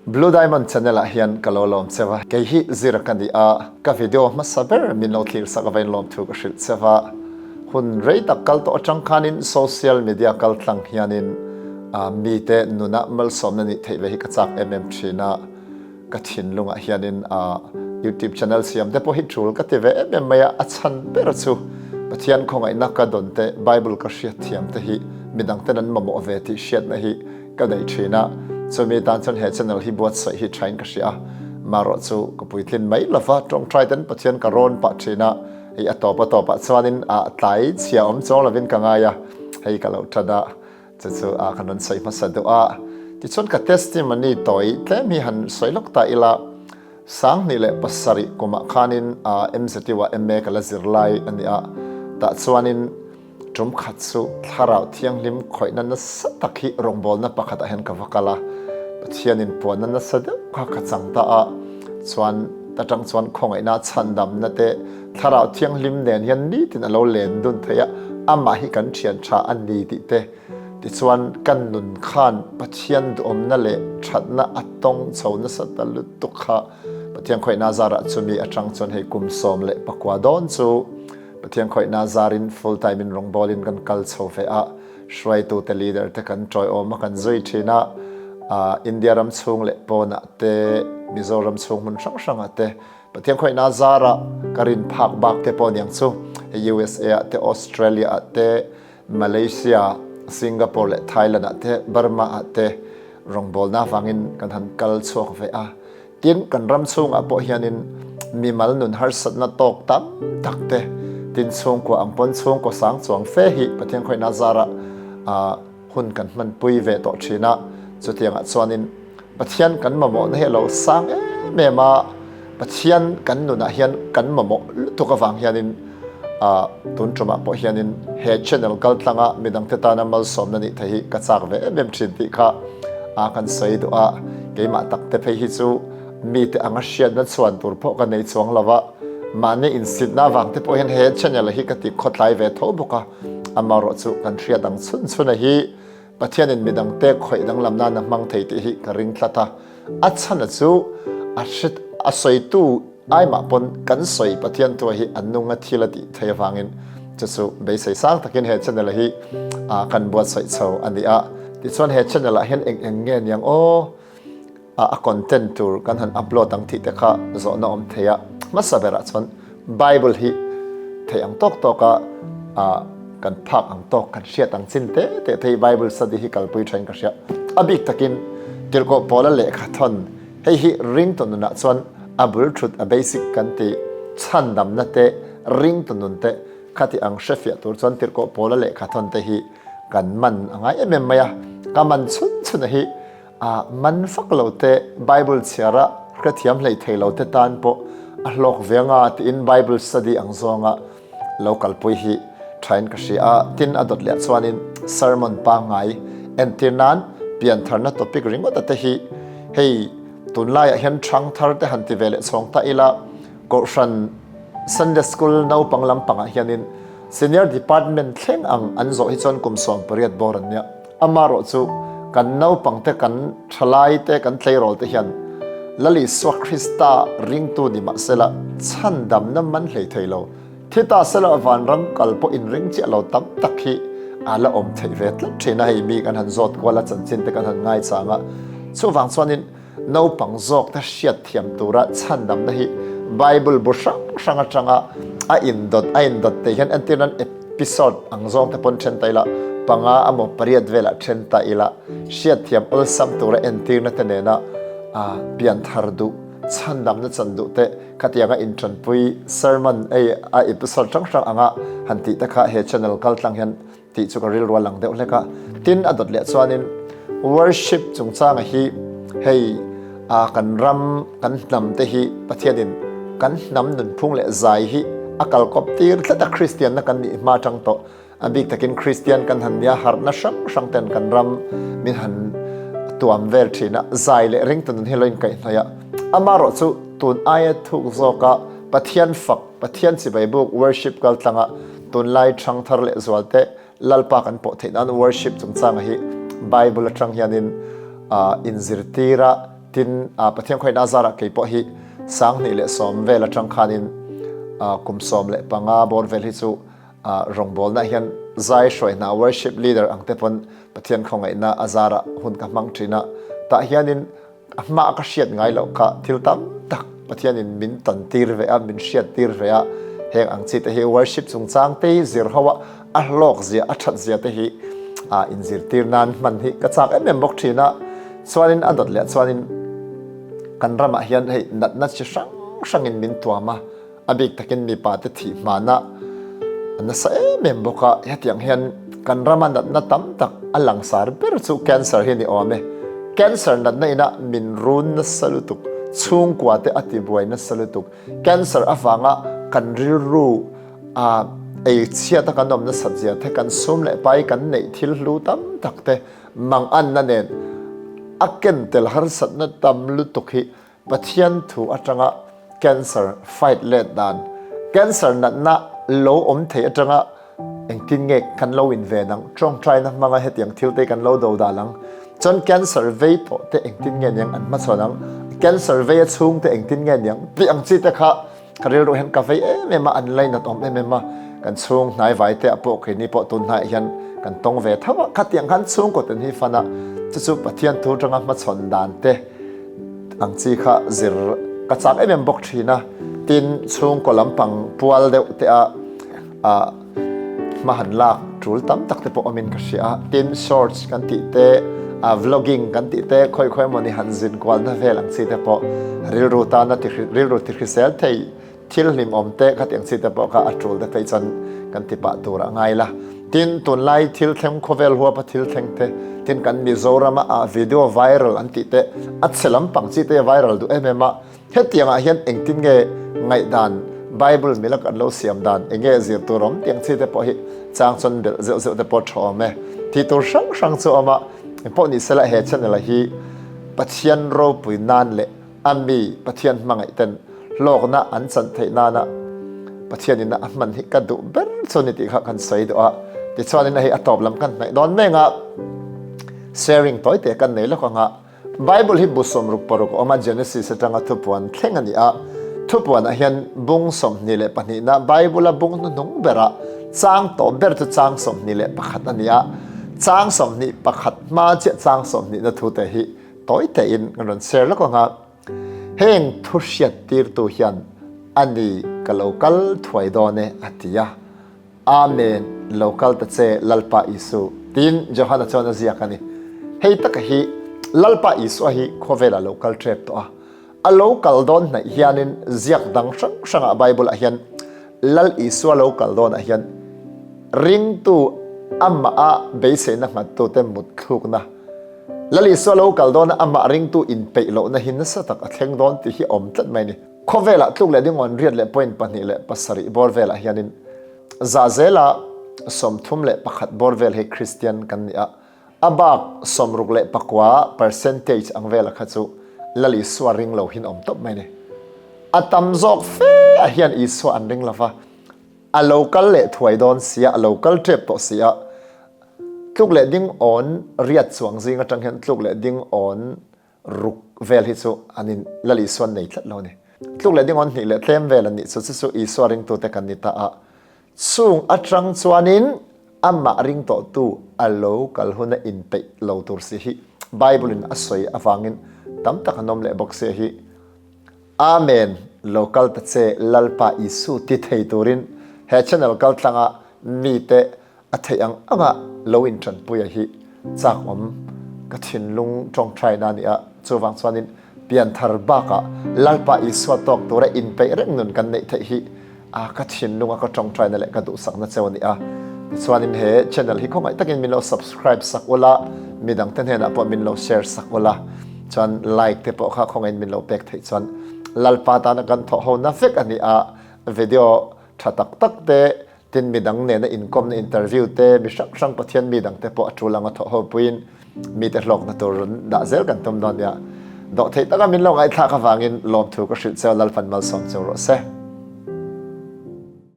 Blue Diamond channel ah hian ka lo lawm cheu a, kei hi zir ka ni a, ka video hmasa ber min lo thlir sak avain lawmthu ka hrilh cheu a. Hun rei tak kal tawh atang khanin social media kal tlang hianin mite nunah malsawmna nih theih ve hi ka chak em em thin a, ka thinlungah hianin YouTube channel siam te pawh hi tul ka ti ve em em mai a, a chhan ber chu Pathian khawngaihna ka dawn te, Bible ka hriat thiam te hi midang ten an mamawh ve tih hriatna hi ka nei thin a, chumi tan chuan he channel hi buatsaih hi thain ka hria a, marawh chu ka puitlin mai lova tawngtai ten Pathian ka rawn pah thin a, hei a tawp a tawpah chuanin a tlai chhia awm chuang lovin ka ngai a, hei ka lo tan a. Chu chu a kan rawn sawi hmasa deuh a. Tichuan ka testimony tawi tlem hi han sawi lawk ta ila, 2007 kumah khanin MZU ah MA ka la zir lai a ni a, tah chuanin tum khat chu thlarau thianghlim khawihna nasa tak hi rawngbawlna pakhatah hian ka va kal a, Pathianin puanna nasa deuh kha ka chang ta a, chuan ta tang chuan khawngaihna chhandamna te Thlarau Thianghlim nen hian nitin a lo len dun thei a, amah hi kan thian tha a ni tih te. Tichuan, kan nun khan Pathian duhawmna leh thatna a tawng chho nasa ta lutuk kha Pathian khawihna zarah chumi atang chuan hei kum 19 dawn chu Pathian khawihna zarin full time in rawngbawlin kan kal chho ve a, hruaitute leader te kan tawiawm a kan zui thin a, India ram chhung leh pawnah te, Mizoram chhung hmun hrang hrangah te Pathian khawihna zarah ka rin phak bak te pawh aniang chu USA ah te Australia ah te Malaysia, Singapore leh Thailand ah te Burma ah te rawngbawlna avangin kan han kal chhuak ve a. Tin, kan ram chhungah pawh hianin mimal nun harsatna tawk tam tak te tin chhungkua ang pawn chhungkaw sang chuang fe hi Pathian khawihna zarah hun kan hmanpui ve tawh thin a, chutiangah chuanin Pathian kan mamawhna hi a lo sang em em a, Pathian kan nunah hian kan mamawh lutuk avang hianin tun tumah pawh hianin he channel kaltlanga midangte tana malsawmna nih theih hi ka chak ve em em thin tih kha kan sawi duh a, keimah takte phei hi chu mite anga hriatna chhuan tur pawh ka nei chuang lo a, mahni insitna avangte pawh hian he channel hi ka ti khawtlai ve tho bawk a. Amaherawh chu kan hriat ang chhun chhuna hi Pathianin midangte khawih danglam nan a hmang thei tih hi ka ring tlat a. A chhana chu a hre a sawitu aimah pawn kan sawi Pathian tua hi a nung a thil a tih thei avangin chu chu beisei sang takin he channel hi kan buatsaih chho a ni a. Tichuan he channel ah hian eng eng nge niang aw? A content tur kan han upload ang tih te kha zawhna awm thei a, hmasa berah chuan Bible hi thei ang tawk tawk a kan phak ang tawk kan hriat ang chin te te te hi Bible study hi kalpui thain ka hria. A bik takin Tirhkoh Paula lehkha thawn hei hi ringtu nunah chuan a bul thut a basic kan ti chhandamna te ringtu nun te khati ang hrefiah tur chuan Tirhkoh Paula lehkha thawn te hi kan man a ngai em em mai a, ka man chhun chhun a hi A man fak lo te, Bible chhiar a hrethiam hlei thei lo te tan pawh a hlawk ve anga tiin Bible study ang zawnga lo kalpui hi thain ka hria a. Tin, a dawt leh chuanin sermon pangngai entir nan piantharna topic ringawt a te hi hei tunlaiah hian thang thar te han ti ve leh chhawng ta ila Kohhran Sunday School naupang lampangah hianin Senior Department thleng ang an zawh hi chuan kum 18 bawr an nia. Amaherawh chu kan naupangte, kan thalaite, kan tleirawlte hian Lal Isua Krista ringtu ni mahsela chhandamna man hlei thei lo, thi ta sela vanram kal pawh inring chiah lo tam tak hi a la awm theih ve tlat thin a, hei mi kan han zawt kual a, chanchin te kan han ngaichang a, chuvang chuanin naupang zawkte hriat thiam tura chhandamna hi Bible bu hrang hrang atanga a indawt a indawt te hian entir nan episode ang zawng te pawn then ta ila panga emaw pariat velah then ta ila hriat thiam awlsam tura entirna te nena a pianthar duh chhandamna chan duh te khatianga intanpui sermon ei a episode hrang hrang anga han tih te kha he channel kaltlang hian tih chu ka rilru a lang deuh hlek a. Tin, a dawt leh chuanin worship chungchanga hi hei a kan ram, kan hnam te hi Pathianin kan hnam nunphung leh zai hi a kalkawp tir tlat a, Kristianna kan nih hma atang tawh a bik takin Kristian kan han nia harhna hrang hrang ten kan ram min han tuam vel thin a, zai leh ringtu nun hi lo inkaihhnawih a. Amaherawh chu tun aia thuk zawka Pathian fak, Pathian chibai buk worship kaltlanga Tunlai ṭhangthar leh zualte Lalpa kan pawh theih nan worship chungchanga hi Bible aṭang hianin inzirtir a, Tin, Pathian khawiin a zarah kei pawh hi 2010 vel atang khanin kum 15 bawr vel hi chu rawngbawlna hian zai hruai hna worship leader ang te pawn Pathian khawngaihna a zarah hun ka hmang thin a. Tah hianin A hma ka hriat ngai loh kha thil tam tak Pathianin min tan tir ve a, min hriat tir ve a, heng ang chi te hi worship chungchang te hi zir ho a, a hlawk zia, a that zia te hi a inzirtir nan hman hi ka chak em em bawk thin a. Chuanin a dawt leh chuanin kan ramah hian hei natna chi hrang hrangin min tuam a, A bik takin mipa te thih hmana a nasa em em bawk a, hetiang hian kan rama natna tam tak a langsar ber chu cancer hi a ni awm e. Cancer natna ina min run nasa lutuk, chhungkua te a tibuai nasa lutuk, cancer avanga kan rilru a ei chhiat a kan awm nasat zia te, kan sum leh pai kan neih thil hlu tam tak te manganna nen a ken tel harsatna tam lutuk hi Pathian thu atanga cancer fight let dan, cancer natna lo awm thei atanga engtin nge kan lo inven ang, tawngtaina hmanga hetiang thil te kan lo do dan ang, chuan cancer vei tawh te engtin nge niang an hmachhawn ang, cancer vei a chhung te engtin nge niang tih ang chi te kha Ka rilru hian ka vei em em a, an lainat awm em em a, kan chhung hnaivai te ah pawh keini pawh tun hnaiah hian kan tawng ve tho a, khatiang khan chhungkaw ten hi fan a, chu chu Pathian thu atanga hmachhawn dan te ang chi kha zir ka chak em em bawk thin a, tin chhungkaw lampang pual deuh te ah ah Hma han lak tul tam tak te pawh awmin ka hria a, tin shorts kan tih te, vlogging kan tih te, khawi khawi emawni han zin kualna vel ang chi te pawh rilru tana ti rilru ti hrisel thei thil hlim awm te khati ang chi te pawh kha a tul te phei chuan kan ti pah tur a ngai la. Tin tunlai thil thleng khawvel huapa thil thleng te, tin kan Mizorama ah video viral an tih te, a chhe lampang chi te viral duh em em a, Hetiangah hian engtin nge ngaihdan Bible mila kan lo siam dan eng nge zir tur awm tiang chi te pawh hi chang chuan belh zeuh zeuh te pawh tha awm e. Tih tur hrang hrang chu a awm a, engpawh ni sela he channel a hi Pathian ropui nan leh a mi Pathian hmangaih ten hlawkna an chan theih nana Pathian in a hman hi ka duh ber chu ni tih kha kan sawi duh a. Tichuanin hei a tawp lam kan hnaih dawn mek a, sharing tawi te kan nei lawk ang a. Bible hi bu 66 a awm a, Genesis atanga thupuan thleng a ni a. Thupuanah hian bung 22na Bible-a bung hnuhnung berah chang tawh ber chu chang 21 a ni a. Chang 21 hma chiah chang sawmhnihna thute hi tawi tein kan rawn share lawk ang a. Heng thu hriattirtu hian a ni ka lo kal thuai dawn e a ti a. Amen, lo kal ta che Lalpa Isu, tiin Johana chuan a ziak a ni. Hei taka hi Lalpa Isua hi khawvelah lo kal tep tawh a. A lo kal dawn hnaih hianin ziak dang hrang hrangah Bible-ah hian Lal Isua lo kal dawnah hian ringtu amaha beiseina nghattute mutthlukna, Lal Isua lo kal dawna amah ringtu inpeih lohna hi nasa tak a thleng dawn tih hi a awm tlat mai a ni. Khawvelah tluk leh dingawn riat leh point pahnih leh pasarih bawr velah hianin za zela 31 bawr vel hi Kristian kan ni a, a bak 69 percentage ang vela kha chu Lal Isua ring lo hin awm tawp mai ni. A tam zawk fe ah hian Isua an ring lova, a lo kal leh thuai dawn sia, a lo kal tep tawh si a, tluk leh dingawn riat chuang zing atang hian tluk leh dingawn ruk vel hi chu an in Lal Isua an nei tlat lo a ni. Tluk leh dingawn hnih leh tlem vel an nih chu chu chu Isua ringtute kan ni ta a, chung atang chuanin amah ring tawhtu a lo kal huna inpeih lo tur si hi Bible in a sawi avangin tam tak an awm leh bawk sia hi. Amen, lo kal ta che Lalpa Isu ti thei turin he channel kaltlanga mite A theih ang anga lo inṭanpuia hi chak awm ka thinlung ṭawngṭaina a ni a, chuvang chuanin pianthar bakah Lalpa Isua tawk tura inpeih reng nun kan neih theih hi a ka thinlunga ka ṭawngṭaina leh ka duhsakna cheu a ni a. Tichuanin he channel hi khawngaih takin min lo subscribe sak ula, midangte hnenah pawh min lo share sak ula, chuan like te pawh kha khawngaihin min lo pek theih chuan Lalpa tana kan thawh hona vek a ni a, video ṭha tak tak te Tin, midang nena inkawmna interview te, mi hrang hrang Pathian mi dangte pawh a tul anga thawh ho puiin mite hlawkna tur rawn dah zel kan tum dawn nia. Dawhtheih taka min lo ngaihthlak avangin lawmthu ka hrilh cheu Lalpan malsawm cheu rawh se.